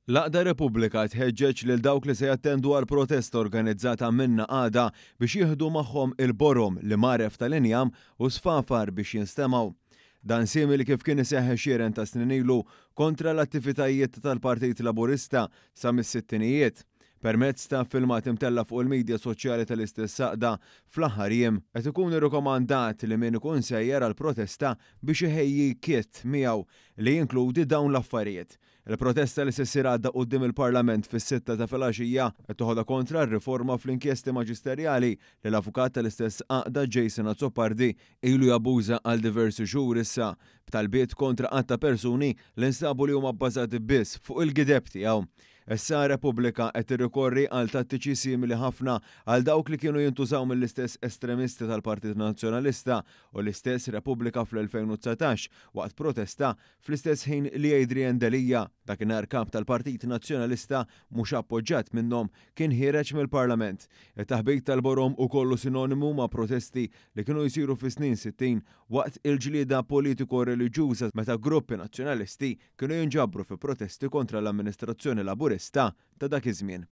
L-għaqda Repubblika tħeġġeġ lil dawk li se jattendu għal protesta organizzata minnha għada biex jieħdu magħhom il-borom, l-imgħaref tal-injam u sfafar biex jinstemgħu. Dan simili kif kien iseħħ għexieren ta' snin ilu kontra l-attivitajiet tal-Partit Laburista sa mis-sittinijiet. Permezz ta' filmat imtella' fuq il-midja soċjali tal-istess għaqda fl-aħħar jiem, qed ikun irrikomandat li min ikun sejjer għall-protesta biex iħejji kit miegħu li jinkludi dawn l-affarijiet. Il-protesta li se ssir għada quddiem il-Parlament fis-sitta ta' filgħaxija qed toħodha kontra r-riforma fl-inkjesti maġisterjali li l-avukat tal-istess għaqda Jason Azzopardi ilu jabbuża għal diversi xhur issa b'talbiet kontra għadd ta' persuni li nstabu li huma bbażati biss fuq il-gideb tiegħu. Issa Repubblika qed tirrikorri għal tattiċi simili ħafna għal dawk li kienu jintużaw mill-istess estremisti tal-Partit Nazzjonalista u l-istess Repubblika fl-2019 waqt protesta fl-istess ħin li Adrian Delia, dakinhar Kap tal-Partit Nazzjonalista mhux appoġġat minnhom, kien ħiereġ mill-Parlament. It-taħbit tal-borom hu kollu sinonimu ma' protesti li kienu jsiru fis-snin 60 waqt il-ġlieda politiko-reliġjuża meta gruppi Nazzjonalisti kienu jinġabru fi protesti kontra l-amministrazzjoni Laburista ta' dak iż-żmien.